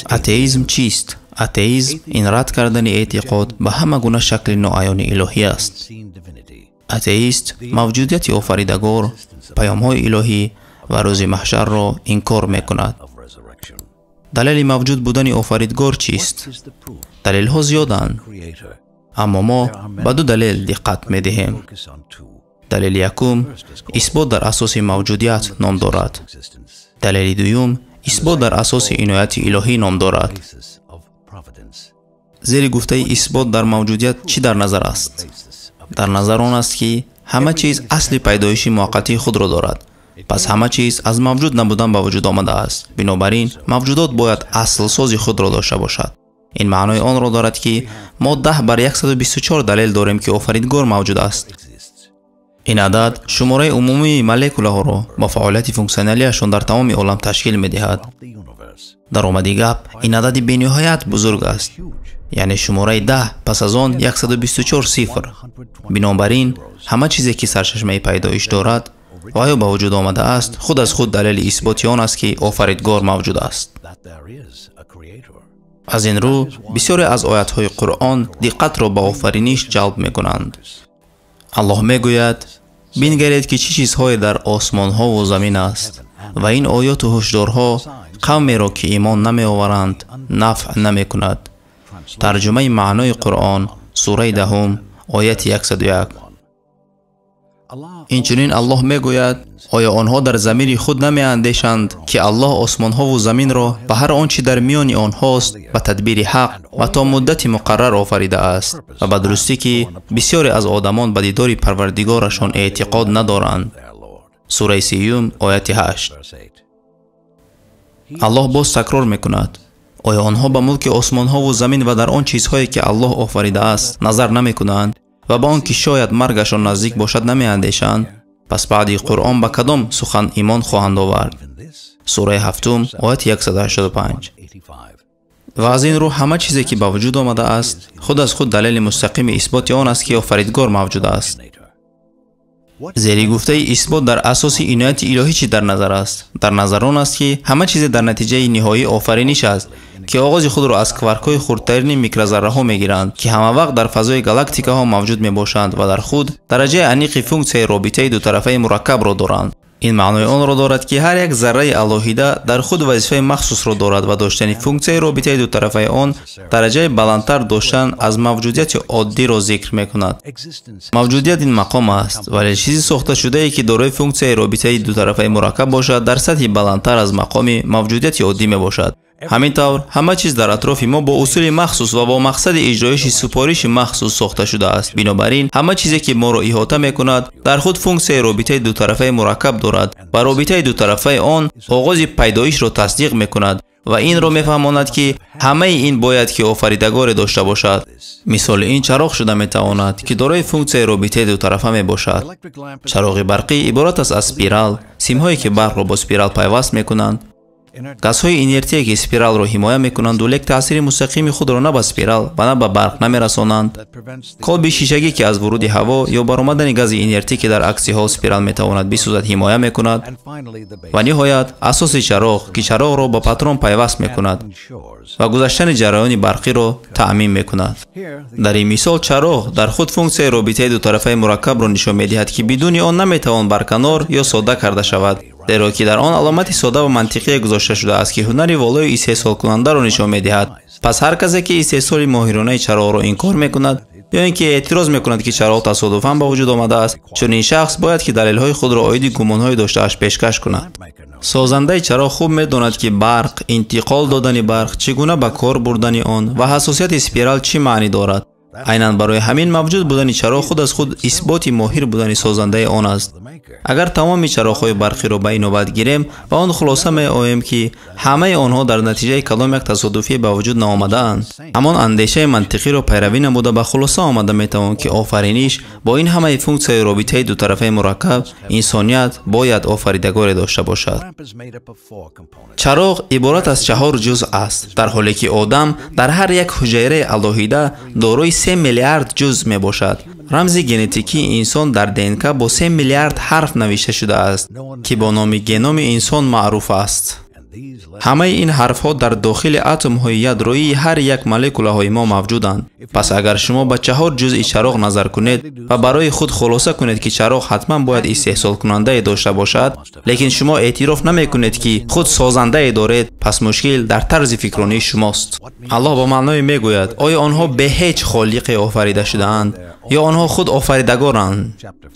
Атеизм чист? Атеизм ин рад кардани эътиқод ба ҳама гуна шакли ноаёни илоҳӣ аст. Атеист мавҷудияти офаридагор, паёмҳои илоҳӣ ва рӯзи маҳшарро инкор мекунад. Далели мавҷуд будани офаридгор чист? Далелҳо зиёданд, аммо мо ба ду далел диққат медиҳем. Далели якум исбот дар асоси мавҷудият ном дорад. Далели дуюм исбот дар асоси инояти илоҳӣ ном дорад. Зери гуфтаи исбот дар мавҷудият чӣ дар назар аст? Дар назар он аст, ки ҳама чиз асли пайдоиши муваққатии худро дорад. Пас ҳама чиз аз мавҷуд набудан ба вуҷуд омадааст. Бинобар ин мавҷудот бояд аслсози худро дошта бошад. Ин маънои онро дорад, ки мо 10 бар 124 далел дорем, ки офаридгор мавҷуд аст. Ин адад шумораи умумии молекулаҳоро бо фаъолияти функсионалиашон дар тамоми олам ташкил медиҳад. Дар омади гап, ин адади бениҳоят бузург аст, яъне шумораи 10 пас аз он 124 сифр. Бинобар ин ҳама чизе, ки сарчашмаи пайдоиш дорад ва ё ба вуҷуд омадааст, худ аз худ далели исботи он аст, ки офаридгор мавҷуд аст. Аз ин рӯ бисёре аз оятҳои Қуръон диққатро ба офариниш ҷалб мекунанд. Аллоҳ мегӯяд: бингаред, ки чӣ чизҳое дар осмонҳову замин аст, ва ин оёту ҳушдорҳо қавмеро, ки имон намеоваранд, нафъ намекунад. Тарҷумаи маънои Қуръон, сураи 10, ояти 101. Инчунин Аллоҳ мегӯяд: оё онҳо дар замири худ намеандешанд, ки Аллоҳ осмонҳову заминро ва ҳар он чӣ дар миёни онҳост ба тадбири ҳақ ва то муддати муқаррар офаридааст, ва ба дурустӣ, ки бисёре аз одамон ба дидори парвардигорашон эътиқод надоранд. Сураи 3, ояти 8. Аллоҳ боз такрор мекунад: оё онҳо ба мулки осмонҳову замин ва дар он чизҳое, ки Аллоҳ офаридааст, назар намекунанд ва ба он ки шояд маргашон наздик бошад намеандешанд? Пас баъди Қуръон ба кадом сухан имон хоҳанд овард? Сураи 7, ояти 185. Ва аз ин рӯ ҳама чизе, ки ба вуҷуд омадааст, худ аз худ далели мустақими исботи он аст, ки офаридгор мавҷуд аст. Зери гуфтаи исбот дар асоси инояти илоҳӣ чӣ дар назар аст? Дар назар он аст, ки ҳама чизе дар натиҷаи ниҳоии офариниш аст, ки оғози худро аз кваркҳои хурдтарини микрозарраҳо мегиранд, ки ҳамавақт дар фазои галактикаҳо мавҷуд мебошанд ва дар худ дараҷаи аниқи функсияи робитаи дутарафаи мураккабро доранд. Ин маънои онро дорад, ки ҳар як зарраи алоҳида дар худ вазифаи махсусро дорад ва доштани функсияи робитаи дутарафаи он дараҷаи баландтар доштан аз мавҷудияти оддиро зикр мекунад. Мавҷудият ин мақом аст, вале чизи сохташудае, ки дорои функсияи робитаи дутарафаи мураккаб бошад, дар сатҳи баландтар аз мақоми мавҷудияти оддӣ мебошад. Ҳамин тавр, ҳама чиз дар атрофи мо бо усули махсус ва бо мақсади иҷроиши супориши махсус сохта шудааст. Бинобар ин, ҳама чизе, ки моро иҳота мекунад, дар худ функсияи робитаи дутарафаи мураккаб дорад ва робитаи дутарафаи он оғози пайдоишро тасдиқ мекунад ва инро мефаҳмонад, ки ҳамаи ин бояд ки офаридагоре дошта бошад. Мисоли ин чароғ шуда метавонад, ки дорои функсияи робитаи дутарафа мебошад. Чароғи барқӣ иборат аст аз спирал, симҳое, ки барқро бо спирал пайваст мекунанд, газҳои инертие, ки спиралро ҳимоя мекунанду лек таъсири мустақими худро на ба спирал ва на ба барқ намерасонанд, колби шишагӣ, ки аз вуруди ҳаво ё баромадани гази инертӣ, ки дар акси ҳол спирал метавонад бисӯзад, ҳимоя мекунад, ва ниҳоят асоси чароғ, ки чароғро ба патрон пайваст мекунад ва гузаштани ҷараёни барқиро таъмин мекунад. Дар ин мисол чароғ дар худ функсияи робитаи дутарафаи мураккабро нишон медиҳад, ки бидуни он наметавон барканор ё содда карда шавад, зеро ки дар он аломати сода ва мантиқие гузошта шудааст, ки ҳунари волои истеҳсолкунандаро нишон медиҳад. Пас ҳар касе, ки истеҳсоли моҳиронаи чароғро инкор мекунад ё ин ки эътироз мекунад, ки чароғ тасодуфан ба вуҷуд омадааст, чунин шахс бояд ки далелҳои худро оиди гумонҳои доштааш пешкаш кунад. Созандаи чароғ хуб медонад, ки барқ, интиқол додани барқ, чӣ гуна ба кор бурдани он ва ҳассосияти спирал чӣ маънӣ дорад. Айнан барои ҳамин мавҷуд будани чароғ худ аз худ исботи моҳир будани созандаи он аст. Агар тамоми чароғҳои барқиро ба инобат гирем, ба он хулоса меоем, ки ҳамаи онҳо дар натиҷаи кадом як тасодуфӣ ба вуҷуд наомадаанд. Ҳамон андешаи мантиқиро пайравӣ намуда ба хулоса омада метавон, ки офариниш бо ин ҳамаи функсияи робитаи дутарафаи мураккаб инсоният бояд офаридагоре дошта бошад. Чароғ иборат аз 4 ҷузъ аст, дар ҳоле ки одам дар ҳар як ҳуҷайраи алоҳида дорои 3 миллиард ҷузъ мебошад. Рамзи генетикии инсон дар ДНК бо 3 миллиард ҳарф навишта шудааст, ки бо номи геноми инсон маъруф аст. Ҳамаи ин ҳарфҳо дар дохили атомҳои ядроии ҳар як молекулаҳои мо мавҷуданд. Пас агар шумо ба 4 ҷузъи чароғ назар кунед ва барои худ хулоса кунед, ки чароғ ҳатман бояд истеҳсолкунандае дошта бошад, лекин шумо эътироф намекунед, ки худ созандае доред, пас мушкил дар тарзи фикронии шумост. Аллоҳ ба маъное мегӯяд: оё онҳо бе ҳеҷ холиқе офарида шудаанд ё онҳо худ офаридагоранд?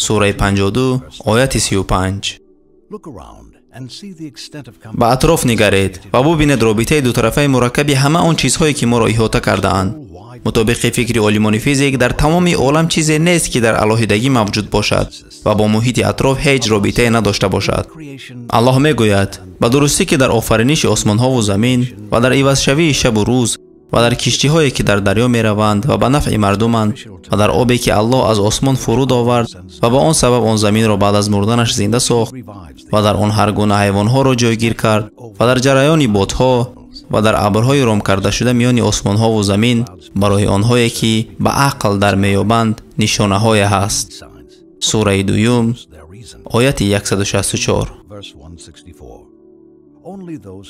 Сураи 52 ояти 35. Ба атроф нигаред ва бубинед робитаи дутарафаи мураккаби ҳама он чизҳое, ки моро иҳота кардаанд. Мутобиқи фикри олимони физик, дар тамоми олам чизе нест, ки дар алоҳидагӣ мавҷуд бошад ва бо муҳити атроф ҳеҷ робитае надошта бошад. Аллоҳ мегӯяд: ба дурустӣ, ки дар офариниши осмонҳову замин ва дар ивазшавии шабу рӯз ва дар киштиҳое, ки дар дарё мераванд ва ба нафъи мардуманд ва дар обе, ки Аллоҳ аз осмон фуруд овард ва ба он сабаб он заминро баъд аз мурданаш зинда сохт ва дар он ҳар гуна ҳайвонҳоро ҷойгир кард ва дар ҷараёни бодҳо ва дар абрҳои ром кардашуда миёни осмонҳову замин барои онҳое, ки ба ақл дар меёбанд, нишонаҳое ҳаст. Сураи 2 ояти 164.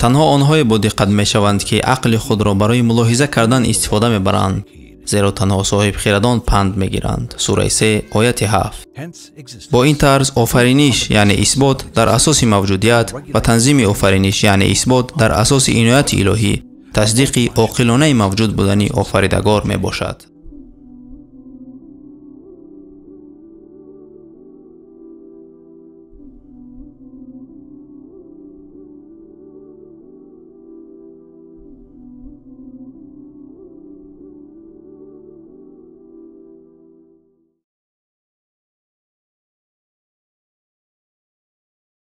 Танҳо онҳое бодиққат мешаванд, ки ақли худро барои мулоҳиза кардан истифода мебаранд, зеро танҳо соҳибхирадон панд мегиранд. Сураи 3 ояти 7. Бо ин тарз офариниш, яъне исбот дар асоси мавҷудият, ва танзими офариниш, яъне исбот дар асоси инояти илоҳӣ, тасдиқи оқилонаи мавҷуд будани офаридагор мебошад.